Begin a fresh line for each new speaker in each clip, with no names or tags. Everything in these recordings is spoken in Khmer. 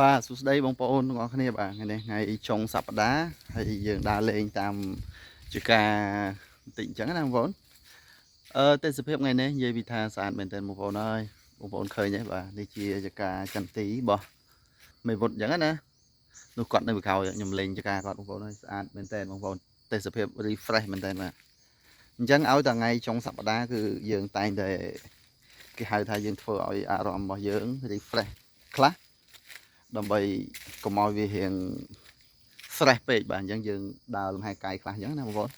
បាទសួស្តីបងប្អូនទាំងអស់គ្នាបាទថ្ងៃនេះថ្ងៃចុងសប្តាហ៍ហើយយើងដើរលេងតាមជាការបន្តិចអញ្ចឹងណាបងប្អូនទេសភាពថ្ងៃនេះនិយាយពីថាស្អាតមែនទែនបងប្អូនហើយបងប្អូនឃើញទេបាទនេះជាចការចន្ទីរបស់មេវុឌ្ឍអញ្ចឹងណានោះគាត់នៅពីក្រោយខ្ញុំលេងចការគាត់បងប្អូនហើយស្អាតមែនទែនបងប្អូនទេសភាព refresh មែនទែនបាទអញ្ចឹងឲ្យតែថ្ងៃចុងសប្តាហ៍គឺយើងតែងតែគេហៅថាយើងធ្វើឲ្យអារម្មណ៍របស់យើង refresh ខ្លះដើម្បីកុំឲ្យវារៀង stress ពេកបាទអញ្ចឹងយើងដើរលំហែកាយខ្លះអញ្ចឹងណាបងប្អូន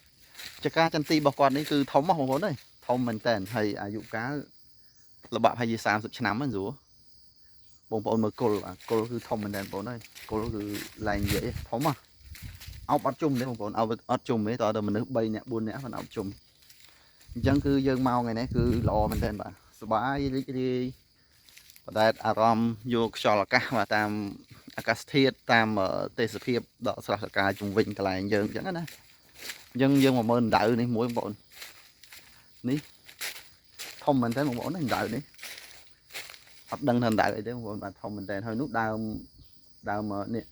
ចការចន្ទីរបស់គាត់នេះគឺធំហ៎បងប្អូនអើយធំមែនតើហើយអាយុកាលល្បាក់ប្រហែលជា30ឆ្នាំហ្នឹងស្រួលបងប្អូនមើលគល់បាទគល់គឺធំមែនតើបងប្អូនអើយគល់គឺឡើងនិយាយធំហ៎អោបអត់ជុំទេបងប្អូនអោបអត់ជុំទេតើដល់មនុស្ស3នាក់4នាក់មិនអោបជុំអញ្ចឹងគឺយើងមកថ្ងៃនេះគឺល្អមែនតើបាទសប្បាយរីករាយបដែតអារម្មណ៍យកខ្យល់អាកាសបាទតាមអាកាសធាតុតាមទេសភាពដកស្រស់សកាជុំវិញកន្លែងយើងអញ្ចឹងណាអញ្ចឹងយើងមកមើលដៅនេះមួយបងប្អូននេះធំមែនតើបងប្អូនដៅនេះអត់ដឹងថាដៅអីទេបងប្អូនបាទធំមែនតើហើយនោះដើមដើមនេះ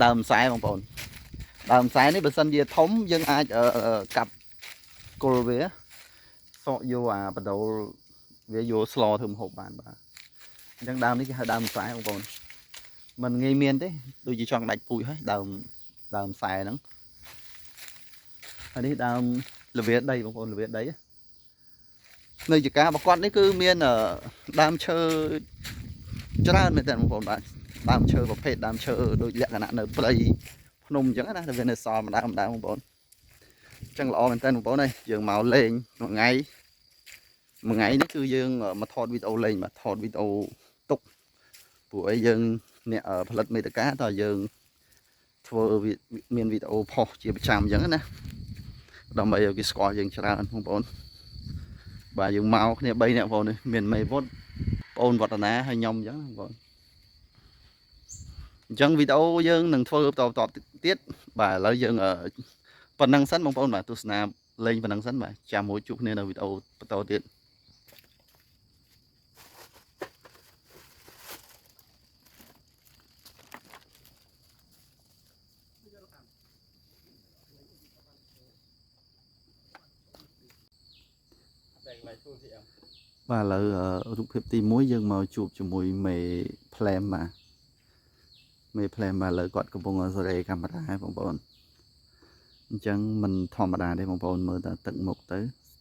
ដើមខ្សែបងប្អូនដើមខ្សែនេះបើសិនជាធំយើងអាចកាប់គល់វាសក់យកអាបដូលវាយកស្លធ្វើម្ហូបបានបាទអញ្ចឹងដើមនេះគេហៅដើមខ្សែបងប្អូនមិនងាយមានទេដូចជាចង់ដាច់ពូជហើយដើមដើមខ្សែហ្នឹងហើយនេះដើមលវាដីបងប្អូនលវាដីនៅចការរបស់គាត់នេះគឺមានដើមឈើច្រើនមែនតើបងប្អូនបាទដើមឈើប្រភេទដើមឈើដូចលក្ខណៈនៅព្រៃភ្នំអញ្ចឹងណាដែលវានៅសល់ម្ដងម្ដងបងប្អូនអញ្ចឹងល្អមែនតើបងប្អូនអើយយើងមកលេងមួយថ្ងៃមួយថ្ងៃនេះគឺយើងមកថតវីដេអូលេងបាទថតវីដេអូទុកព្រោះអីយើងអ្នកផលិតមេតិកាតើយើងធ្វើមានវីដេអូផុសជាប្រចាំអញ្ចឹងណាដើម្បីឲ្យគេស្គាល់យើងច្រើនបងប្អូនបាទយើងមកគ្នា3នាក់បងប្អូននេះមានមេវុឌ្ឍបងអូនវឌ្ឍនាហើយខ្ញុំអញ្ចឹងបងប្អូនអញ្ចឹងវីដេអូយើងនឹងធ្វើបន្តបន្តទៀតបាទឥឡូវយើងប៉ុណ្ណឹងសិនបងប្អូនបាទទស្សនាលេងប៉ុណ្ណឹងសិនបាទចាំមួយជួបគ្នានៅវីដេអូបន្តទៀត
តែកន្លែងធ្វើ CM
បាទឥឡូវរូបភាពទី1យើងមកជួបជាមួយមេផ្លែមបាទមេផ្លែមបាទឥឡូវគាត់កំពុងសេរីកាមេរ៉ាបងប្អូនអញ្ចឹងមិនធម្មតាទេបងប្អូនមើលតែទឹកមុខទៅ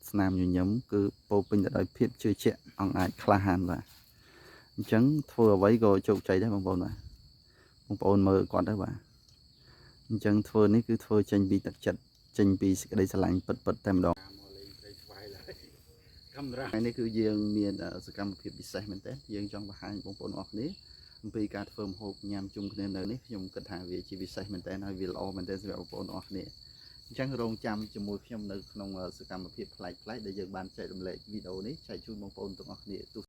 ស្នាមញញឹមគឺពោពេញទៅដោយភាពជឿជាក់អង្គអាចក្លាហានបាទអញ្ចឹងធ្វើអ្វីក៏ជោគជ័យដែរបងប្អូនបាទបងប្អូនមើលគាត់ទៅបាទអញ្ចឹងធ្វើនេះគឺធ្វើចេញពីទឹកចិត្តចេញពីសេចក្តីស្រឡាញ់ពិតៗតែម្ដង
មកលេងព្រៃស្វាយឡើយកាមេរ៉ា
ថ្ងៃនេះគឺយើងមានសកម្មភាពពិសេសមែនទែនយើងចង់បង្ហាញបងប្អូនអរគ្នាអំពីការធ្វើម្ហូបញ៉ាំជុំគ្នានៅនេះខ្ញុំគិតថាវាជាពិសេសមែនទែនហើយវាល្អមែនទែនសម្រាប់បងប្អូនអរគ្នាអញ្ចឹងរងចាំជាមួយខ្ញុំនៅក្នុងសកម្មភាពប្លែកៗដែលយើងបានចែករំលែកវីដេអូនេះចែកជូនបងប្អូនទាំងអស់គ្នាទស្ស